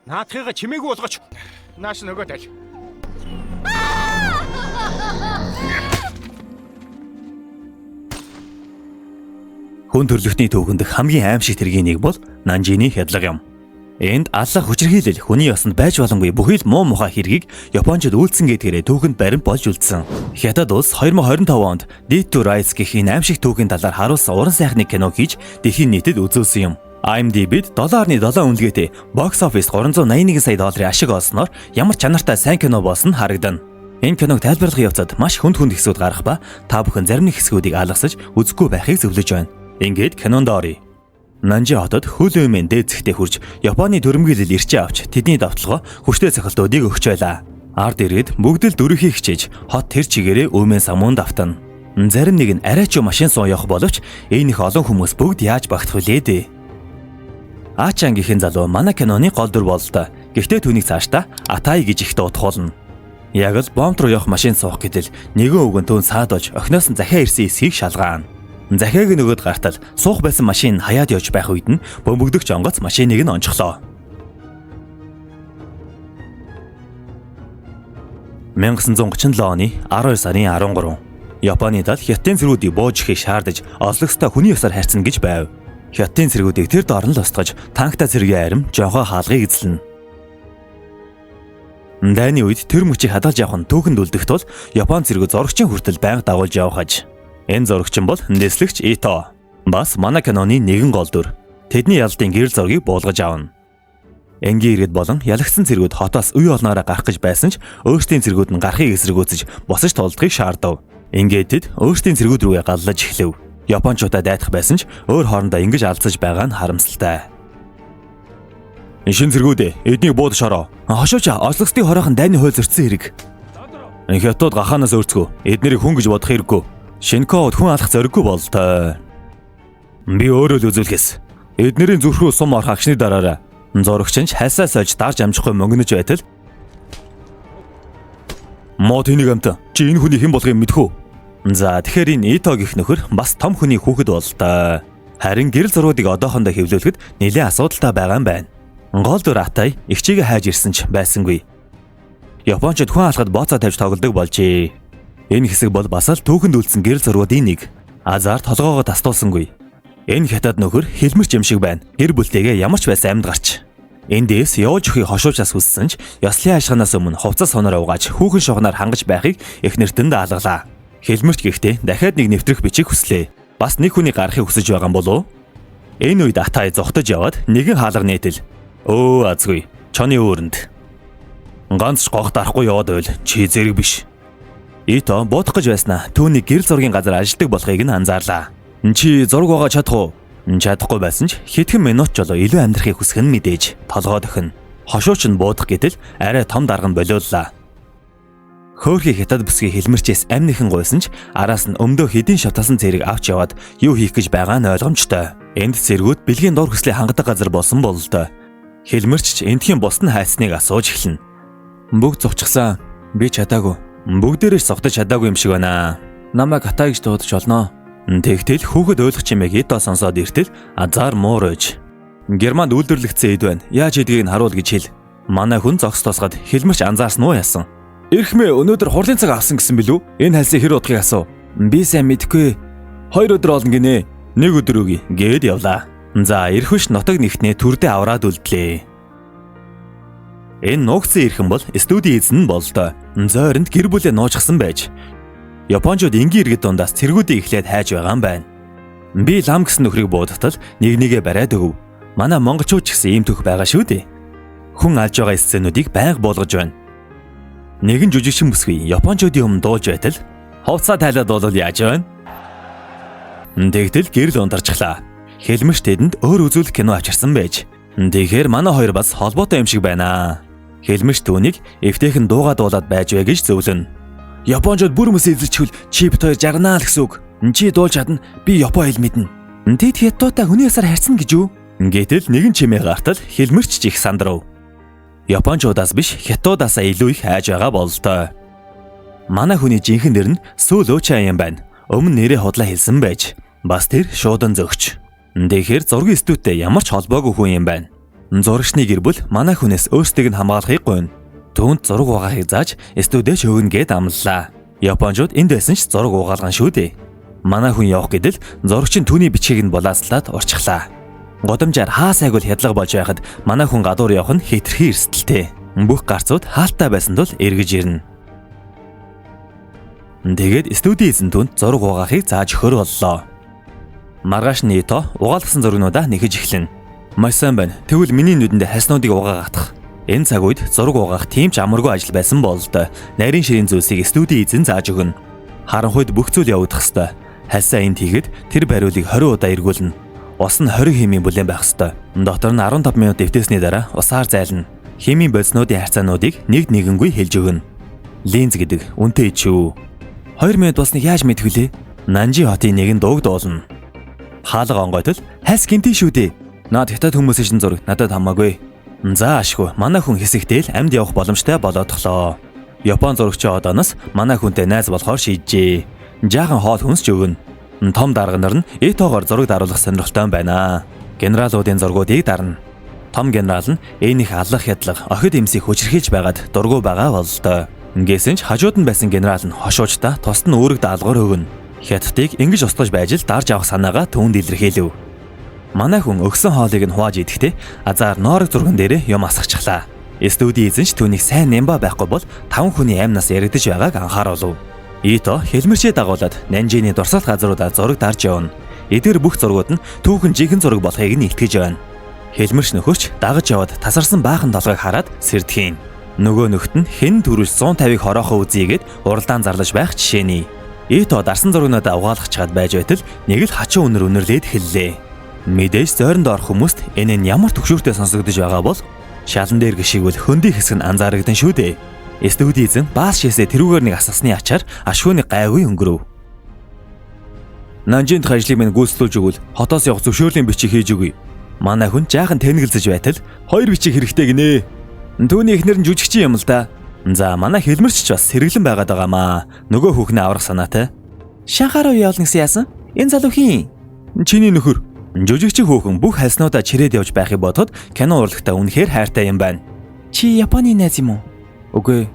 Наадхыгаа чимээгүй болгооч. Нааш нөгөө тал. Хүн төрлөختний түүхэнд хамгийн аимшиг тэргийн нэг бол Нанжины хядлага юм. Энд аллах хүчирхийлэл хүний ёсонд байж боломгүй бүхий л муу мухай хэргийг Япончууд үйлдсэн гэдгээрээ түүхэнд баримт болж үлдсэн. Хятад улс 2025 онд Dead to Rights гэх энэ аимшиг түүхийн талаар харуулсан уран сайхны кино хийж дэлхийн нийтэд үзүүлсэн юм. IMDb-д 7.7 үнэлгээтэй box office 381 сая долларын ашиг олсноор ямар чанартай сайн кино болсон нь харагдана. Энэ киног тайлбарлах явцад маш хүнд хүнд хэсгүүд гарах ба та бүхэн зарим нэг хэсгүүдийг алгасаж үзэхгүй байхыг зөвлөж байна. Ингээд кинонд оръё. Нанжи хотод хөл өмийн дээд зэгтээ хүрч Японы төрөмгийлэл ирчээ авч тэдний давталгаа хүчтэй цохилтуудыг өгч байлаа. Ард иргэд бүгд л дөрвөхийг хичээж хот тэр чигээрээ өмийн самуун давтана. Зарим нэг нь арай ч машин суун явах боловч энэ их олон хүмүүс бүгд яаж багтах вүлээ дээ. Аачан гихэн залуу манай киноны гол дүр бололтой. Гэхдээ түүнийг цаашдаа Атай гэж их дуудах болно. Яг л бомб руу явах машин суух гэтэл нэгэн өвгөн түүн саад болж охиноос нь захиа ирсэн эсхийг шалгаана. Захиаг нь өгөөд гартал суух байсан машин хаяад явж байх үед нь бөмбөгдөгч онгоц машиныг нь онцглоо. 1937 оны 12 сарын 13 Японы тал Хятадын цэргүүдийг бууж ирэхийг шаардаж ослогстой хүний ёсоор харьцна гэж байв. Хятадын цэргүүдийг тэр доор нь л устгаж танктай цэргийн арим жонхоо хаалгыг эзлэнэ. Дайны үед тэр мөчийг хадгалж явах нь түүхэнд үлдэх тул Япон цэргүүд зурагчийн хүртэл байнга дагуулж явах аж. Энэ зурагчин бол нислэгч Ито. Бас манай киноны нэгэн гол дүр. Тэдний ялалтын гэрэл зургийг буулгаж авна. Энгийн иргэд болон ялагдсан цэргүүд хотоос үе олноороо гарах гэж байсан ч өөрсдийн цэргүүд нь гарахыг эсэргүүцэж босож тулдахыг шаардав. Ингээд тэд өөрсдийн цэргүүд рүүгээ галлаж эхлэв. Япончуудаа дайтах байсан ч өөр хоорондоо ингэж алдсаж байгаа нь харамсалтай. Шин цэргүүдээ эднийг буудаж ороо. Хошууч ослогсдын хороохон дайны хууль зөрчсөн хэрэг. Хятад гахаанаас өөрцгөө. Эднэрийг хүн гэж бодох хэрэггүй. Шинкоуд хүн алах зориггүй бололтой. Би өөрөө л үзүүлэхээс. Эднэрийн зүрх рүү сум орох агшны дараараа. Зурагч нь хальсаа сольж дарж амжихгүй мөнгөнөж байтал Мод тэнийг амт. Чи энэ хүний хэн болохыг мэдэх үү? За тэгэхээр энэ Ито гэх нөхөр бас том хүний хүүхэд бололтой. Харин гэрэл зургуудыг одоохондоо хэвлүүлэхэд нэлээд асуудалтай байгаа юм байна. Гол дүр Атай эгчийгээ хайж ирсэн ч байсангүй. Япончууд хүн алхахад бооцоо тавьж тоглодог болжээ. Энэ хэсэг бол бас л түүхэнд үлдсэн гэрэл зургуудын нэг. Азар толгоогоо тастуулсангүй. Энэ хятад нөхөр хэлмэрч юм шиг байна. Гэр бүлтэйгээ ямар ч байсан амьд гарч. Эндээс явуулж өгөхийг хошуучаас хүссэн ч ёслолын ашигнаас өмнө хувцас сонороо угааж хүүхэн шуганаар хангаж байхыг эхнэртэнд алгалаа. Хэлмэрч гэхдээ дахиад нэг нэвтрэх бичиг хүслээ. Бас нэг хүний гарахыг хүсэж байгаа юм болов уу? Энэ үед Атай зугтаж яваад нэгэн хаалга нээтэл. Өө азгүй. Чоны өөрөнд. Ганц ч гох дарахгүй яваад байвал чи зэрэг биш. Ито буудах гэж байснаа түүний гэрэл зургийн газар ажилладаг болохыг нь анзаарлаа. Чи зураг угааж чадах уу? Чадахгүй байсан ч хэдхэн минут ч болоо илүү амьдрахыг хүсэх нь мэдээж толгой дохино. Хошууч нь буудах гэтэл арай том дарга нь болиуллаа. Хөөхий хятад бүсгийн хэлмэрчээс амь нэхэн гуйсан ч араас нь өмдөө хэдийн шавталсан цэрэг авч яваад юу хийх гэж байгаа нь ойлгомжтой. Энд цэргүүд бэлгийн дор хүслийг хангадаг газар болсон бололтой. Хэлмэрч ч эндхийн бусд нь хайцныг асууж эхэлнэ. Бүгд зугчсан. Би чадаагүй. Бүгдээрээ ч зугтаж чадаагүй юм шиг байна. Намайг Атай гэж дуудаж болно. Тэгтэл хүүхэд ойлгох чимээг Ито сонсоод иртэл азар муур ууж. Германд үйлдвэрлэгдсэн эд байна. Яаж хийдгийг нь харуул гэж хэл. Манай хүн зогс тосгоод хэлмэрч анзаарсан уу яасан. Эрхмээ өнөөдөр хурлын цаг авсан гэсэн билүү? Энэ хальсын хэр удахыг асуу. Би сайн мэдэхгүй. 2 өдөр олно гинэ. 1 өдөр үгүй гээд явлаа. За ирэх биш нутаг нэгтнээ төрдөө авраад үлдлээ. Энэ нуугдсан эрхэн бол студийн эзэн нь бололтой. Зойронд гэр бүлээ нуужгсан байж. Япончууд энгийн иргэд дундаас цэргүүдийг эхлээд хайж байгаа юм байна. Би лам гэсэн нөхрийг буудтал нэг нэгэ бариад өгөв. Манай монголчууд ч гэсэн ийм төх байгаа шүү дээ. Хүн алж байгаа сценүүдийг байнга буулгаж байна. Нэгэн жүжигчин бүсгүй япончуудын өмнө дуулж байтал хувцаа тайлаад бол яаж байна? Тэгтэл гэрэл унтарчглаа. Хэлмэрч тэдэнд өөр үзүүлэх кино авчирсан байж. Тэгэхээр манай хоёр бас холбоотой юм шиг байна. Хэлмэрч түүнийг эвтэйхэн дууга дуулаад байж вэ гэж зөвлөнө. Япончууд бүр мөсөө эзэлчихвэл чи бит хоёр жарнаа л гэсэн үг. Чи дуулж чадна, би япон хэл мэднэ. Тэд хятадтай хүний ясаар харьцна гэж юу? Гэтэл нэгэн чимээ гартал хэлмэрч их сандрав. Япончуудаас биш хятадаасаа илүү их хайж байгаа бололтой. Манай хүний жинхэнэ нэр нь Сүү Лөча юм байна. Өмнө нэрээ худлаа хэлсэн байж. Бас тэр шуудан зөгч. Тэгэхээр зургийн студидтэй ямар ч холбоогүй хүн юм байна. Зурагчны гэр бүл манай хүнээс өөрсдийг нь хамгаалахыг гуйна. Түүнд зураг угаахыг зааж студид өгнө гэд амлалаа. Япончууд энд байсан ч зураг угаалган шүү дээ. Манай хүн явах гэдэл зурагчин түүний бичгийг нь булааслаад урчглаа. Годамжаар хаа сайгүл хядлага болж байхад манай хүн гадуур явах нь хэтэрхий эрсдэлтэй. Бүх гарцууд хаалттай байсан тул эргэж ирнэ. Тэгээд студийн эзэн түнд зураг угаахыг зааж өгөхөр боллоо. Маргааш нь Ито угаалгасан зургнуудаа нэхэж эхлэнэ. Маш сайн байна. Тэгвэл миний нүдэнд хальснуудыг угаагаатах. Энэ цаг үед зураг угаах тийм ч амаргүй ажил байсан бололтой. Нарийн ширийн зүйлсийг студийн эзэн зааж өгнө. Харанхуйд бүх зүйл явагдах ёстой. Хальсаа энд хийгээд тэр бариулыг 20 удаа эргүүлнэ. Ус нь 20 химийн бүлээн байх ёстой. Дотор нь 15 минут эвтээсний дараа усаар зайлна. Химийн бодиснуудын харьцаануудыг нэг нэгэнгүй хэлж өгнө. Линз гэдэг үнэтэй ич үү? 2 минут болсныг яаж мэдэх вүлээ? Нанжи хотын нэгэн дууг дуулна. Хаалга онгойтол хальс гинтийн шүү дээ. Наад хятад хүмүүсийн шин зураг надад хамаагүй. За ашгүй манай хүн хэсэгтэл амьд явах боломжтой болоодхлоо. Япон зурагчийн одооноос манай хүнтэй найз болохоор шийджээ. Жаахан хоол хүнс ч өгнө. Том дарга нар нь Итогоор зураг даруулах сонирхолтой байна. Генералуудын зургуудыг дарна. Том генерал нь энийх аллах ядлага охид эмсийг хүчрхийлж байгаад дургүй байгаа бололтой. Ингэсэн ч хажууд нь байсан генерал нь хошуучдаа тусад нь үүрэг даалгавар өгнө. Хятадыг ингэж устгаж байж л дарж авах санаагаа түүнд илэрхийлэв. Манай хүн өгсөн хоолыг нь хувааж идэхдээ азар ноорог зурган дээрээ юм асгачихлаа. Студийн эзэн ч түүнийг сайн нямба байхгүй бол 5 хүний амнаас яригдаж байгааг анхааруулв. Ито хэлмэрчээ дагуулад Нанжины дурсгалт газруудаа зураг дарж явна. Эдгээр бүх зургууд нь түүхэн жинхэнэ зураг болохыг нь илтгэж байна. Хэлмэрч нөхөрч дагаж яваад тасарсан баахан толгойг хараад сэрдэхийн. Нөгөө нөхд нь хэн төрүүлж 150-ыг хороохоо үзье гэд уралдаан зарлаж байх жишээний. Ито дарсан зургнуудаа угаалгах чад байж байтал нэг л хачин үнэр үнэрлээд хэллээ. Мэдээж зойронд орох хүмүүст энэ нь ямар түгшүүртэй сонсогдож байгаа бол шалан дээр гიშгвэл хөндий хэсэг нь анзаарэгдэн шүү дээ. Студийн эзэн баас шээсээ тэрүүгээр нэг асгасны ачаар ашгүйний гайгүй өнгөрөв. Нанжинд ажлыг минь гүйцэтгүүлж өгвөл хотоос явах зөвшөөрлийн бичиг хийж өгье. Манай хүн жаахан тэнэгэлзэж байтал хоёр бичиг хэрэгтэй гинэ. Түүний эхнэр нь жүжигчин юм л да. За манай хэлмэрч ч бас сэргэлэн байгаад байгаамаа. Нөгөө хүүхнээ аврах санаатай. Шанхай руу явуулна гэсэн яасан? Энэ залуу хин? Чиний нөхөр. Жүжигчин хүүхэн бүх хальснуудаа чирээд явж байхыг бодоход кино урлагтаа үнэхээр хайртай юм байна. Чи Японы найз юм уу? Үгүй.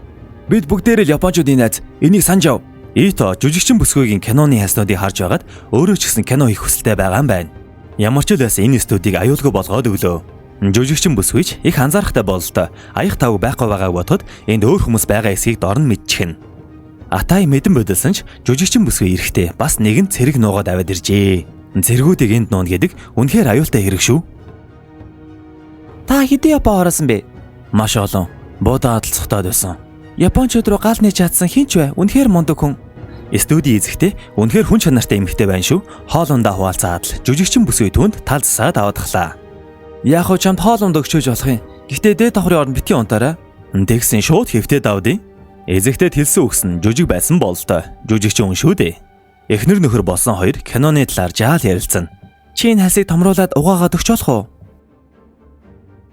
Бид бүгдээрээ л японочдын найз. Энийг санаж ав. Ито жүжигчин бүсгүйгийн киноны хальснуудыг харж байгаад өөрөө ч гэсэн кино хийх хүсэлтэй байгаа юм байна. Ямар ч л байсан энэ студийг аюулгүй болгоод өглөө. Жүжигчин бүсгүйч их анзаарахтай бололтой. Аях тавг байхгүй байгааг бодоход энд өөр хүмүүс байгаа эсхийг дорн мэдчихнэ. Атай мэдэн бодилсан ч жүжигчин бүсгүй эрэхтэй бас нэгэн цэрэг нуугаад аваад иржээ. Цэргүүдийг энд нууна гэдэг үнэхээр аюултай хэрэг шүү. Та хэдэн Япон хоросон бэ? Маш олон. Будаа адал цухтаад байсан. Япончууд руу гал нээж чадсан хин ч бай. Үнэхээр мундаг хүн. Студийн эзэгтэй үнэхээр хүн чанартай эмэгтэй байна шүү. Хоол ундаа хуваалцаад л жүжигчин бүсгүй түүнд тал засаад аваадхлаа. Яг хөө чамд хоол унд өгчөөж болох юм. Гэхдээ дээд давхрын оронд битгий унтаарай. Тэгсэн шууд хэвтээ давдیں۔ Эзэгтэд хэлсэн үгс нь жүжиг байсан бололтой. Жүжигчин үн шүү дээ. Эхнэр нөхөр болсон хоёр киноны талаар жаал ярилцсан. Чи энэ хальсыг томруулаад угаагаад өгч болох уу?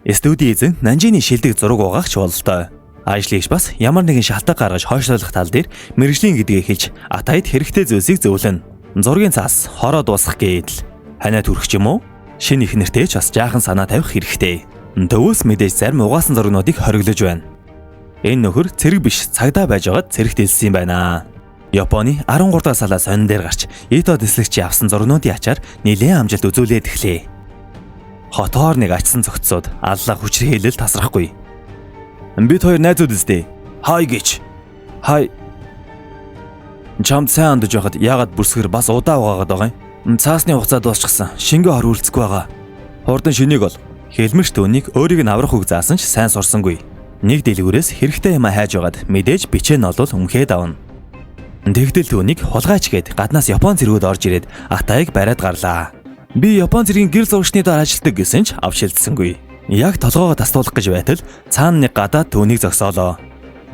Студийн эзэн Нанжины шилдэг зураг угаагч бололтой. Ажлыгч бас ямар нэгэн шалтгаан гаргаж хойшлуулах тал дээр мэрэгжлийн гэдгийг хэлж Атайд хэрэгтэй зүйлсийг зөвлөнө. Зургийн цаас хороо дуусгах гэдэл. Ханаа төрөх ч юм уу? Шинэ их нэртэй ч бас жаахан санаа тавих хэрэгтэй. Төвөөс мэдээж зарим угаасан зургнуудыг хориглож байна. Энэ нөхөр цэрэг биш цагдаа байж байгаад цэрэгт элсэн юм байна. Японы 13 дахь салаа сонин дээр гарч Ито дэслэгчийн авсан зургнуудын ачаар нэлээд амжилт үзүүлээд эхлэв. Хотоор нэг ачсан цогцсод аллаа хүчрхийлэл тасрахгүй. Бид хоёр найзууд үстэй. Хай гэж. Хай. Чамд сайн андаж байхад яагаад бүрсгэр бас удаа угаагаад байгаа юм? Цаасны хугацаа дуусчихсан. Шингээ хор үлцэхгүй байгаа. Хурдан шинийг ол. Хэлмэрч түүнийг өөрийг нь аврах үг заасан ч сайн сурсангүй. Нэг дэлгүүрээс хэрэгтэй юм хайж байгаад мэдээж бичээ нь олвол үнхээд авна. Тэгтэл түүнийг хулгайч гээд гаднаас Япон цэргүүд орж ирээд Атайг бариад гарлаа. Би Япон цэргийн гэр зурагчны дор ажилладаг гэсэн ч авч шилдсэнгүй. Яг толгоогоо тастуулах гэж байтал цаана нэг гадаад түүнийг зогсоолоо.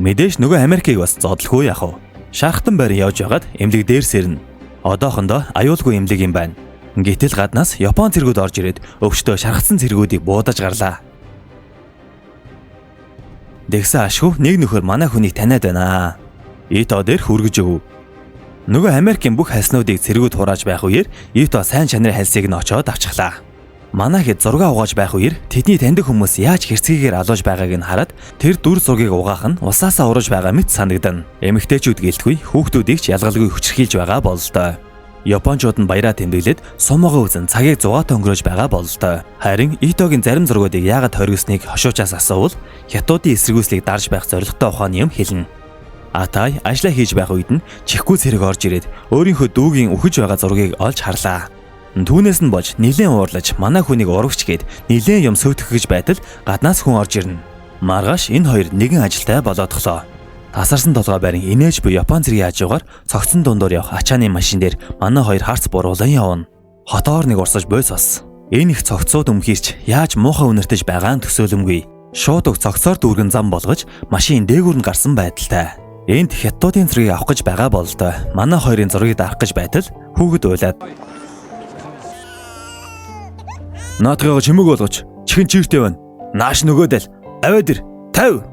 Мэдээж нөгөө Америкийг бас зодлохгүй яах вэ? Шархтан байран явж байгаад эмнэлэг дээр сэрнэ. Одоохондоо аюулгүй эмнэлэг юм байна. Гэтэл гаднаас Япон цэргүүд орж ирээд өвчтөө шархацсан цэргүүдийг буудаж гарлаа. Тэгсэн ашгүй нэг нөхөр манай хүнийг таниад байна. Ито дээр хүргэж өгөв. Нөгөө Америкийн бүх хальснуудыг цэргүүд хурааж байх үеэр Ито сайн чанарын хальсыг нь очоод авчихлаа. Манай хэд зураг угааж байх үеэр тэдний таньдаг хүмүүс яаж хэрцгийгээр алууж байгааг нь хараад тэр дүр зургийг угаах нь усаасаа ураж байгаа мэт санагдана. Эмэгтэйчүүд гэлтгүй хүүхдүүдийг ч ялгалгүй хүчрхийлж байгаа бололтой. Япончууд нь баяраа тэмдэглээд сумогоо үзэн цагийг зугаатай өнгөрөөж байгаа бололтой. Харин Итогийн зарим зургуудыг яагаад хоригсныг хошуучаас асуувал хятадын эсэргүүцлийг дарж байх зорилготой ухааны юм хэлнэ. Атай ажлаа хийж байх үед нь чихгүй цэрэг орж ирээд өөрийнхөө дүүгийн үхэж байгаа зургийг олж харлаа. Түүнээс нь болж нилээн уурлаж манай хүнийг урагч гээд нилээн юм сөйтгөх гэж байтал гаднаас хүн орж ирнэ. Маргааш энэ хоёр нэгэн ажилтай болоодхлоо. Тасарсан толгой барин инээж буй Япон цэргийн хажуугаар цогцон дундуур явах ачааны машин дээр манай хоёр харц буруулан явна. Хотоор нэг урсаж буй цос. Энэ их цогцууд өмхийрч яаж муухай үнэртэж байгаа нь төсөөлөмгүй. Шууд уг цогцоор дүүргэн зам болгож машин дээгүүр нь гарсан байдалтай. Энд хятадын зургийг авах гэж байгаа бололтой. Манай хоёрын зургийг дарах гэж байтал хүүхэд уйлаад Наадгыгаа чимээг болгоч. Чихэн чиртэй байна. Нааш нөгөөдөл. Аваад ир. 50.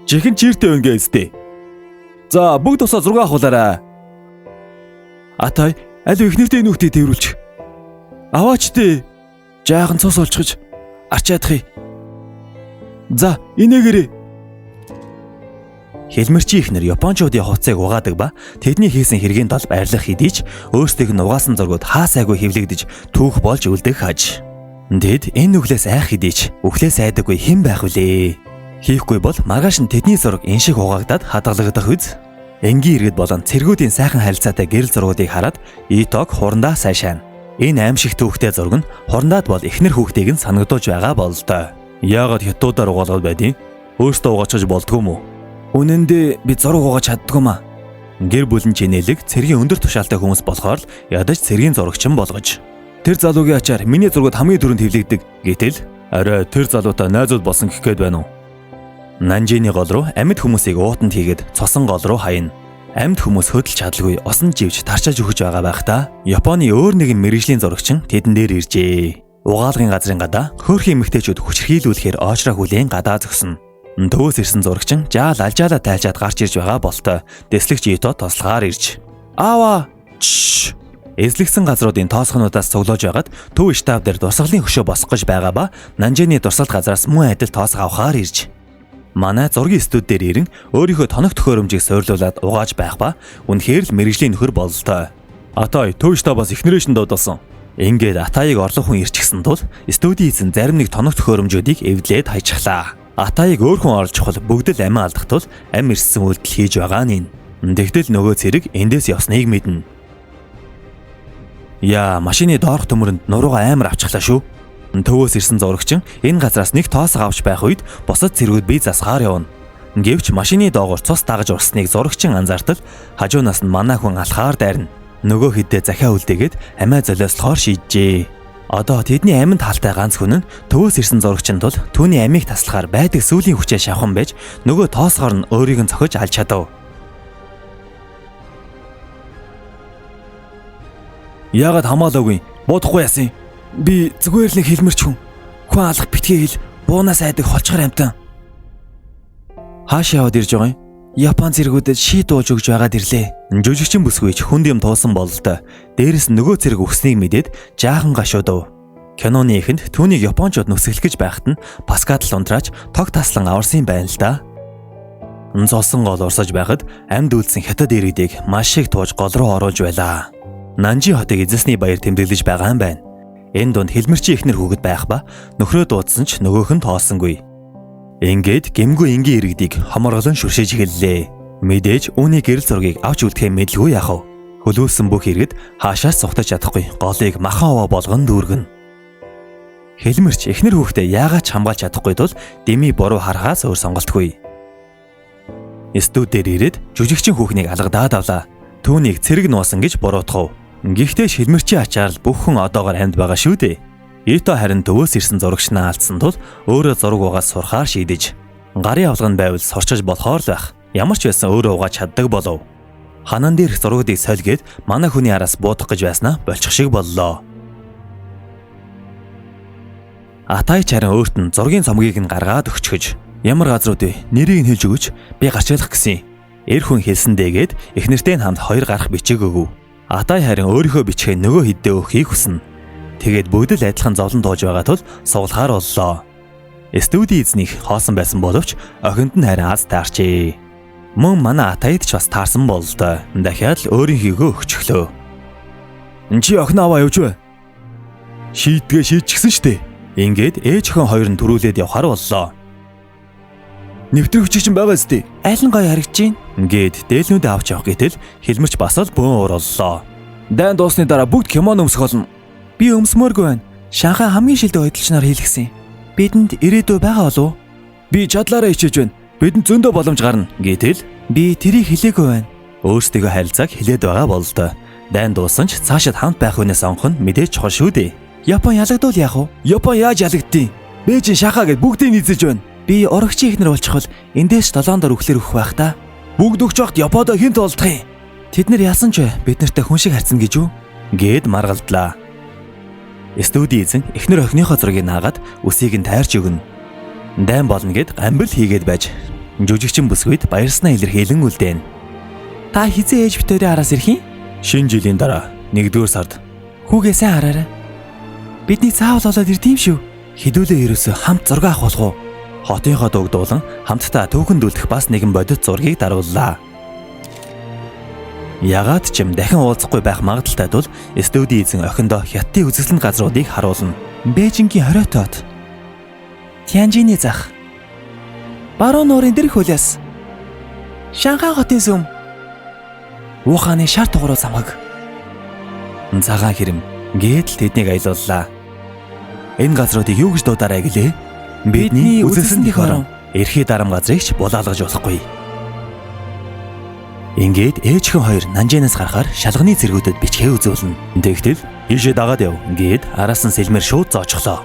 Чихэн чиртэй байна гэжтэй. За бүгд тусаа зураг авахулаарай. Атай аль ихнэртэй нүхтээ тэрвүүлчих. Аваач дээ. Жаахан цус олчихож арчаадах. За инээгээрэй. Хэлмэрчийн ихнэр Япончуудын хувцсыг угаадаг ба тэдний хийсэн хэргийн дол байрлах хэдий ч өөрсдийнх нь угаасан зургууд хаа сайгүй хэвлэгдэж түүх болж үлдэх хаж. Тэд энэ нүглээс айх хэдий ч үхлээс айдаггүй хэн байх вүлээ? Хийхгүй бол маргааш нь тэдний зураг энэ шиг угаагдаад хадгалагдах үз. Энгийн иргэд болон цэргүүдийн сайхан харилцаатай гэрэл зургуудыг хараад Итог хурандаа сайшаана. Энэ аимшиг түүхтэй зураг нь хурандаад бол эхнэр хүүхдийг нь санагдуулж байгаа бололтой. Яагаад хятадаар угаалгаад байдیں۔ Өөртөө угаачж болдгоо юм уу? Үнэн дээр би зураг угааж чаддгүй маа. Гэр бүл нь чинэлэг цэргийн өндөр тушаалтай хүмүүс болохоор л ядаж цэргийн зурагчин болгож. Тэр залуугийн ачаар миний зургууд хамгийн түрүүнд хэвлэгдэг. Гэтэл арай тэр залуутай найзууд болсон гэх гээд байна уу? Нанжины гол руу амьд хүмүүсийг уутанд хийгээд цосон гол руу хаяна. Амьд хүмүүс хөдөлж чадалгүй осон живж тарчааж өгөж байгаа байхдаа Японы өөр нэгэн мэрэгжлийн зурагчин тэдэн дээр иржээ. Угаалгын газрын гадаа хөөрхөн эмэгтэйчүүд хүчрхийлүүлэхээр оочроо хүлээн гадаа зогсно. Төвөөс ирсэн зурагчин жаал алжаалаа тайлчаад гарч ирж байгаа болтой. Дэслэгч Ито тослохоор ирж. Аава. Чш. Эзлэгсэн газруудын тоосгонуудаас цуглуулж байгаад төв штаб дээр дурсгалын хөшөө босгох гэж байгаа ба Нанжины дурсгалт газраас мөн адил тоосго авахаар ирж. Манай зургийн студ дээр ирэн өөрийнхөө тоног төхөөрөмжийг суурлуулад угааж байх ба үнэхээр л мэрэгжлийн нөхөр бололтой. Атай төв штабаас эхнэрээ шин дуудсан. Ингээд Атайг орлон хүн ирчихсэн тул студийн эзэн зарим нэг тоног төхөөрөмжүүдийг эвдлээд хайчихлаа. Атайг өөр хүн орлож чухал бүгд л амиа алдах тул ам ирсэн үйлдэл хийж байгаа нь энэ. Тэгтэл нөгөө цэрэг эндээс явсныг мэднэ. Яа, машины доорх төмөрөнд нурууга амар авчихлаа шүү. Төвөөс ирсэн зурагчин энэ газраас нэг тоосго авч байх үед бусад цэргүүд бие засгаар явна. Гэвч машины доогуур цус дагаж урсныг зурагчин анзаартал хажуунаас нь манай хүн алхаар дайрна. Нөгөө хэддээ захиа үлдээгээд амиа золиослохоор шийджээ. Одоо тэдний аминд хаалтай ганц хүн нь төвөөс ирсэн зурагчин тул түүний амийг таслахаар байдаг сүүлийн хүчээ шавхан байж нөгөө тоосгоор нь өөрийг нь цохиж алж чадав. Яагаад хамаалаагүй? Буудахгүй яасан? Би зүгээр л нэг хэлмэрч хүн. Хүн алах битгий хэл буунаас айдаг холчгор амтан. Хаашаа яваад ирж байгаа юм? Япон цэргүүдэд ший дуулж өгж байгаад ирлээ. Жүжигчин бүсгүйч хүнд юм туусан бололтой. Дээрэс нь нөгөө цэрэг өгснийг мэдээд жаахан гашуудав. Киноны эхэнд түүнийг японочууд нүсгэлэх гэж байхад нь Паскадл унтраач тог таслан аварсан юм байна л да. Цосон гол урсаж байхад амьд үлдсэн хятад иргэдийг маш их тууж гол руу оруулж байлаа. Нанжи хотыг эзэсний баяр тэмдэглэж байгаа юм байна. Энэ дунд хэлмэрчийн эхнэр хүүхэд байх ба нөхрөө дуудсан ч нөгөөх нь тоосонгүй. Ингээд гэмгүй энгийн иргэдийг хоморголон шүршээж эхэллээ. Мэдээж үүний гэрэл зургийг авч үлдэхээ мэдлгүй яах вэ? Хөлөөсөн бүх иргэд хаашаас цухтаж чадахгүй голыг махан овоо болгон дүүргэнэ. Хэлмэрч эхнэр хүүхдээ яагаад ч хамгаалж чадахгүй тул деми буруу харахаас өөр сонголтгүй. Студ дээр ирээд жүжигчин хүүхнийг алгадаад авлаа. Түүнийг цэрэг нуусан гэж буруутгав. Гэхдээ шилмэрчийн ачаар л бүх хүн одоогоор амьд байгаа шүү дээ. Ито харин төвөөс ирсэн зурагчнаа алдсан тул өөрөө зураг угаас сурахаар шийдэж гарын авлага нь байвал сурчиж болохоор л байх. Ямар ч байсан өөрөө угааж чаддаг болов. Ханан дээрх зургуудыг солигээд манай хүний араас буудах гэж байснаа болчих шиг боллоо. Атай ч харин өөрт нь зургийн цомгийг нь гаргаад өгчгөж ямар газрууд вэ? Нэрийг нь хэлж өгөөч. Би гарч ялах гэсэн. Эр хүн хэлсэн дээгээд эхнэртэй нь хамт хоёр гарах бичиг өгөв. Атай харин өөрийнхөө бичгээ нөгөө хэддээ өгөхийг хүснэ. Тэгээд бүгд л адилхан зовлон тууж байгаа тул сугалахаар боллоо. Студийн эзнийх хоосон байсан боловч охинд нь харин аз таарчээ. Мөн манай Атайд ч бас таарсан бололтой. Дахиад л өөрийнхийгөө өгчихлөө. Чи охин аваа явж бай. Шийдгээ шийдчихсэн штэ. Ингээд ээж охин хоёр нь түрүүлээд явхаар боллоо. Нэвтрэх хүчиг чинь байгаа зү. Аль нь гоё харагдаж байна? Ингээд дээлнүүдээ авч явах гэтэл хэлмэрч бас л бөөн уур боллоо. Дайн дуусны дараа бүгд кимоно өмсөх болно. Би өмсмөөргүй байна. Шанхай хамгийн шилдэг хөдөлгчнаар хийлгсэн. Бидэнд ирээдүй байгаа болов уу? Би чадлаараа хичээж байна. Бидэнд зөндөө боломж гарна. Гэтэл Би тэрийг хэлээгүй байна. өөрсдийгөө харилцааг хилээд байгаа бололтой. Дайн дуусан ч цаашид хамт байх хүнээ сонгох нь мэдээж чухал шүү дээ. Япон ялагдвал яах вэ? Япон яаж ялагддیں۔ Бээжин Шанхай гэд бүгдийг нийцэж байна. Би урагчийн эхнэр болчихвол эндээс долоон дор өглөөр өгөх байх та. Бүгд өгч байхад Япондо хэн тулдах юм? Тэд нар яасан ч вэ? Бид нартай хүн шиг харьцна гэж үү? Гээд маргалдлаа. Студийн эзэн эхнэр охиныхоо зургийг наагаад үсийг нь тайрч өгнө. Дайн болно гэд гамбил хийгээд байж жүжигчин бүсгүйд баярснаа илэрхийлэн үлдээн. Та хизээ ээж битэрийн араас ирэх юм? Шинэ жилийн дараа 1-р сард Хүүгээ сайн хараарай. Бидний цаавал болоод ирд юм шүү. Хідүүлээ ерөөсөө хамт зураг авах болох уу? Хотынхоо дууг дуулан хамтдаа түүхэн дүлдэх бас нэгэн бодит зургийг дарууллаа. Ягаад ч юм дахин уулзахгүй байх магадлалтай тул студийн эзэн охиндоо хятадын үзэсгэлэнт газруудыг харуулна. Бээжингийн 20 тот. Тянжины зах. Баруун нуурын дэрх хөлөөс. Шанхай хотын сүм. Вуханы шар тугруу замгаг. Цагаан хэрэм гээд л тэднийг аялууллаа. Энэ газруудыг юу гэж дуудаарай гэлээ? Бидний үзэсгэлэнт их орон эрхий дарам газрыг ч булаалгаж болохгүй. Ингээд ээжхэн хоёр Нанжинаас гарахаар шалганы цэргүүдэд бичгээ үзүүлнэ. Тэгтэл ийшээ дагаад яв гээд араас нь сэлмэр шууд зоочхлоо.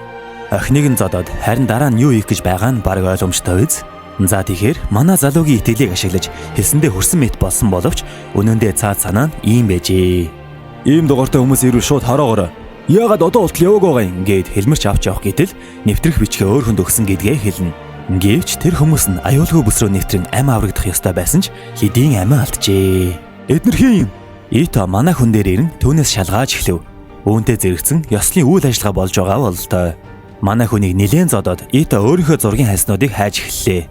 Охиныг нь зодоод харин дараа нь юу хийх гэж байгаа нь бараг ойлгомжтой биз? За тэгэхээр манай залуугийн итгэлийг ашиглаж хэлсэндээ хөрсөн мэт болсон боловч үнэндээ цаад санаа нь ийм байжээ. Ийм дугаартай хүмүүс ирвэл шууд хороогоорой. Яагаад одоо болтол яваагүй байгаа юм? Ингээд хэлмэрч авч явах гэтэл нэвтрэх бичгээ өөр хүнд өгсөн гэдгээ хэлнэ. Гэвч тэр хүмүүс нь аюулгүй бүс рүү нэвтрэн ам аврагдах ёстой байсан ч хэдийн амиа алджээ. Эднэр хин юм? Ито манай хүн дээр ирэн түүнээс шалгааж эхлэв. Үүнтэй зэрэгцэн ёслолын үйл ажиллагаа болж байгаа бололтой. Манай хүнийг нилээн зодоод Ито өөрийнхөө зургийн хайснуудыг хайж эхэллээ.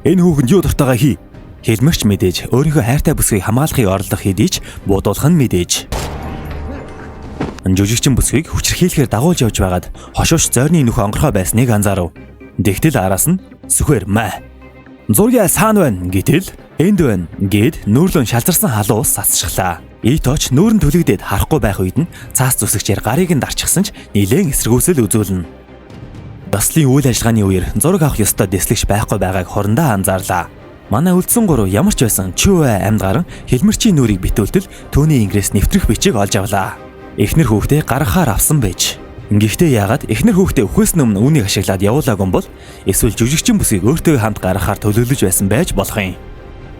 Энэ хүүхэнд юу дуртайгаа хий. Хэлмэрч мэдээж өөрийнхөө хайртай бүсгийг хамгаалахыг оролдох хэдий ч буудуулах нь мэдээж. Жүжигчин бүсгийг хүчирхийлэхээр дагуулж явж байгаад хошууш зойрны нүх онгорхой байсныг анзаарав. Тэгтэл араас нь сүхээр маа. Зургийн ай саана байна гэтэл энд байна гэд нүүрлөн шалзарсан халуун ус сацчихлаа. Иточ нүүрэн түлэгдээд харахгүй байх үед нь цаас зүсэгчээр гарыг нь дарчихсан ч нилээн эсэргүүцэл үзүүлнэ. Ёслолын үйл ажиллагааны үеэр зураг авах ёстой дэслэгч байхгүй байгааг хурандаа анзаарлаа. Манай үлдсэн гурав ямар ч байсан Чүвэ амьд гарan хэлмэрчийн нүрийг битүүлтэл түүний ингрээс нэвтрэх бичиг олж авлаа. Эхнэр хүүхдээ гаргахаар авсан байж. Гэхдээ яагаад эхнэр хүүхдээ өхөөс өмнө үүнийг ашиглаад явуулаагүй юм бол эсвэл жүжигчин бүсгийг өөртөө хамт гаргахаар төлөвлөж байсан байж болох юм.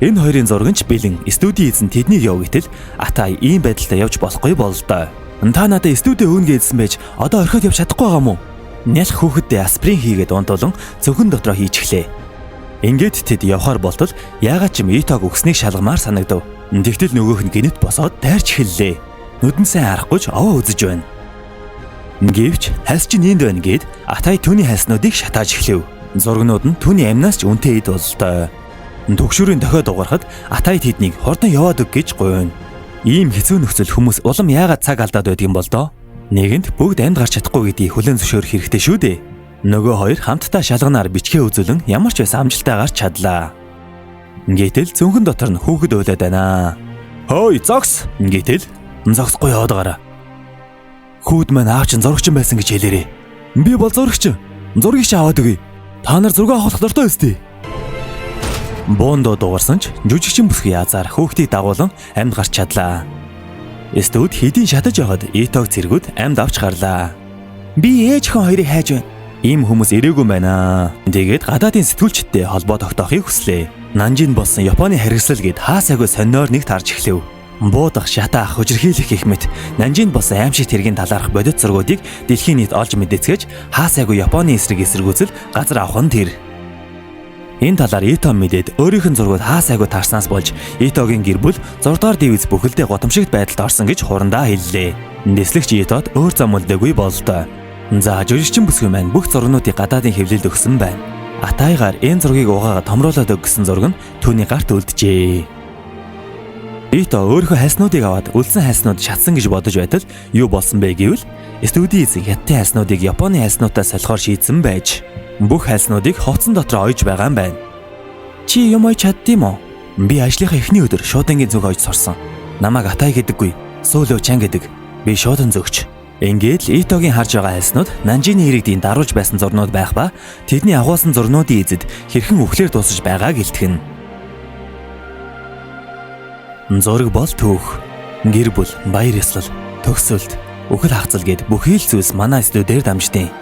Энэ хоёрын зураг нь ч бэлэн студийн эзэн тэднийг яв гэтэл Атай ийм байдалтай явж болохгүй бололтой. Та надад студийн өөнө гэдсэн байж одоо орхиод явж чадахгүй байгаа юм уу? Нялх хүүхэддээ аспирин хийгээд унтуулан цөхөн дотроо хийчихлээ. Ингээд тэд явхаар болтол яагаад ч юм Итог өгснийг шалгамаар санагдав. Тэгтэл нөгөөх нь гинэт босоод дайрч эхэллээ. Нүдэн сайн харахгүй ч овоо үзэж байна. Гэвч хальс чинь энд байна гэд Атай түүний хальснуудыг шатааж эхлэв. Зургнууд нь түүний амнаас ч үнэтэй эд бололтой. Төгшүүрийн дохио дуурахад Атай тэднийг хурдан яваад өг гэж гуйна. Ийм хэцүү нөхцөл хүмүүс улам яагаад цаг алдаад байдаг юм бол доо? Нэгэнт бүгд амьд гарч чадахгүй гэдгийг хүлээн зөвшөөрөх хэрэгтэй шүү дээ. Нөгөө хоёр хамтдаа шалганаар бичгээ үзүүлэн ямар ч байсан амжилттай гарч чадлаа. Гэтэл цүнхэн дотор нь хүүхэд уйлаад байна. Хөөй зогс! Гэтэл зогсохгүй яваад гараа. Хүүд маань аав чинь зурагчин байсан гэж хэлээрээ. Би бол зурагчин. Зургийг чи аваад өгье. Та нар зураг авах дуртай өстэй. Буундоо дуурсан ч жүжигчин бүсгүй язаар хүүхдийг дагуулan амьд гарч чадлаа. Студ хэдийн шатаж явахад Итог цэргүүд амьд авч гарлаа. Би ээж хон хоёрыг хайж байна. Ийм хүмүүс ирээгүй байна. Тэгээд гадаадын сэтгүүлчидтэй холбоо тогтоохыг хүслээ. Нанжин болсон Японы харгислал гэд хаа сайгүй сонноор нэг тарж эхлэв. Буудах, шатаах, хүчирхийлэх гэх мэт Нанжинд болсон аимшигт хэргийн талаарх бодит зургуудыг дэлхийн нийт олж мэдээцгээж хаа сайгүй Японы эсрэг эсэргүүцэл газар авах нь тэр. Энэ талаар Ито мэдээд өөрийнх нь зургууд хаа сайгүй таарснаас болж Итогийн гэр бүл 6 дугаар дивиз бүхэлдээ гудамжигт байдалд орсон гэж хурандаа хэллээ. Дэслэгч Итод өөр зам үлдээгүй бололтой. За, жүжигчин бүсгүй маань бүх зургнуудыг гадаадын хэвлэлд өгсөн байна. Атайгаар энэ зургийг угаагаа томруулаад өг гэсэн зураг нь түүний гарт үлджээ. Ито өөрийнхөө хальснуудыг аваад үлдсэн хальснууд шатсан гэж бодож байтал юу болсон бэ гэвэл студийн эзэн хятадын хальснуудыг Японы хальснуудтай солихоор шийдсэн байж бүх хальснуудыг хувцсан дотор ойж байгаа юм байна. Чи юм ойж чаддсан уу? Би ажлынхаа эхний өдөр шуудангийн зүг ойж сурсан. Намайг Атай гэдэггүй, Сүүлөө Чан гэдэг. Би шуудан зөгч. Ингээд л Итогийн харж байгаа хальснууд Нанжины иргэдийн даруулж байсан зурнууд байх ба тэдний агуулсан зурнуудын эзэд хэрхэн үхлээр дуусаж байгааг илтгэнэ. Зураг бол түүх, гэр бүл, баяр ёслол, төгсөлт, үхэл хагцал гэд бүхий л зүйлс манай студиэр дамждیں۔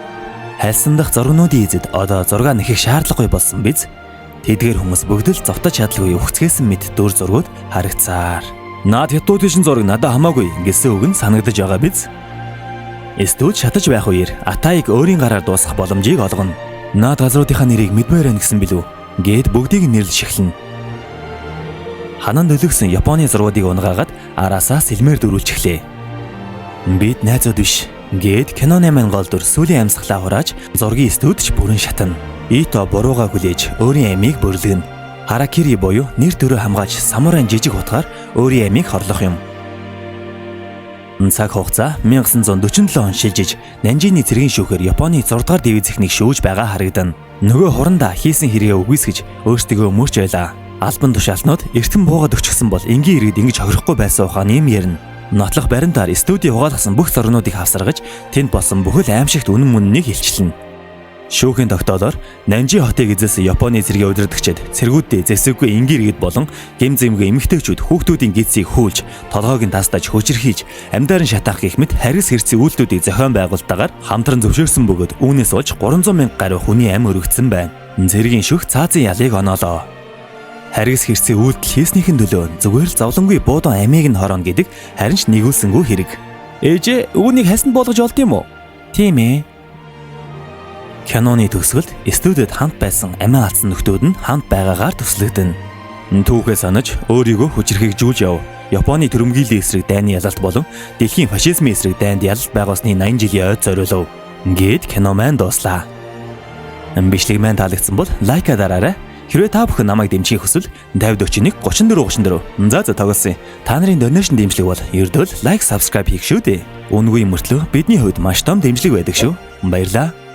Хальсан дахь зургнуудын эзэд одоо зураг нэхэх шаардлагагүй болсон биз? Тэдгээр хүмүүс бүгд л зовтож чадалгүй үхцгээсэн мэт дүр зургууд харагцаар. Наад хятадын шин зураг надад хамаагүй гэсэн үг нь санагдаж байгаа биз? Студ шатаж байх үеэр Атайг өөрийн гараар дуусгах боломжийг олгоно. Наад газруудынхаа нэрийг мэдмээр байна гэсэн билүү? Гээд бүгдийг нэрлж эхэлнэ. Ханан төлөгсөн Японы зургуудыг унгаагаад араасаа сэлмээр дөрүүлчихлээ. Бид найзууд биш. Гээд киноны маань гол дүр сүүлийн амьсгалаа хурааж зургийн студч бүрэн шатна. Ито бурууга хүлээж өөрийн амийг бүрлэгнэ. Харакири буюу нэр төрөө хамгаалж самурайн жижиг утгаар өөрийн амийг хорлох юм. Цаг хугацаа 1947 он шилжиж Нанжины цэргийн шүүхээр Японы 6 дугаар дивизийнхнийг шүүж байгаа харагдана. Нөгөө хурандаа хийсэн хэрэгээ үгүйсгэж өөрсдийгөө мөрч байлаа. Албан тушаалтнууд эртхэн буугаад өчгсөн бол энгийн иргэд ингэж хохирохгүй байсан ухааны юм ярина. Нотлох баримтаар студийн угаалгасан бүх зурнуудыг хавсаргаж тэнд болсон бүхэл аимшигт үнэн мөннийг илчлэнэ. Шүүхийн тогтоолоор Нанжи хотыг эзэлсэн Японы цэргийн удирдагчид цэргүүддээ зэсэггүй энгийн иргэд болон гэм зэмгүй эмэгтэйчүүд хүүхдүүдийн гидсийг хүүлж, толгойг нь тастаж хүчирхийлж, амьдаар нь шатаах гэх мэт харгас хэрцгий үйлдэлүүдийг зохион байгуулалтаагаар хамтран зөвшөөрсөн бөгөөд үүнээс болж 300 мянга гаруй хүний амь өргөдсөн байна. Цэргийн шүүх цаазын ялыг оноолоо. Харгас хэрцгий үйлдэл хийснийхэн төлөө зүгээр л зовлонгүй буудан амийг нь хорооно гэдэг харин ч нэгүүлсэнгүй хэрэг. Ээжээ, үүнийг хальсанд буулгаж болд юм уу? Тийм ээ. Киноны төгсгөлд студид хамт байсан амиа алдсан нөхдүүд нь хамт байгаагаар төслөгдөнө. Түүхээ санаж өөрийгөө хүчирхэгжүүлж яв. Японы төрөмгийллийн эсрэг дайны ялалт болон дэлхийн фашизмын эсрэг дайнд ялалт байгуулсны 80 жилийн ойд зориулав. Ингээд кино маань дууслаа. Бичлэг маань таалагдсан бол лайка дараарай. Хэрвээ та бүхэн намайг дэмжихийг хүсвэл 50 41 34 34. За тоглосон. Та нарын donation дэмжлэг бол ердөө л like, subscribe хийх шүү дээ. Үнэгүй мөртлөө бидний хувьд маш том дэмжлэг байдаг шүү. Баярлалаа.